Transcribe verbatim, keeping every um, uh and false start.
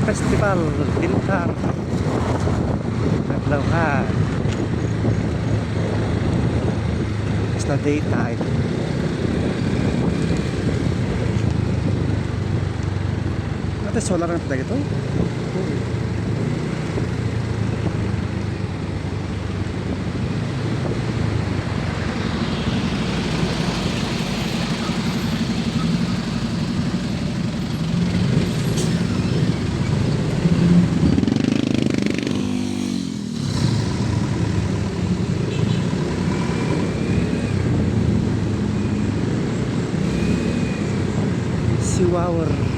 Festival, Bintang. Adlaw nga. Basta daytime. Ate, solar ang tayo ito? Siwawer.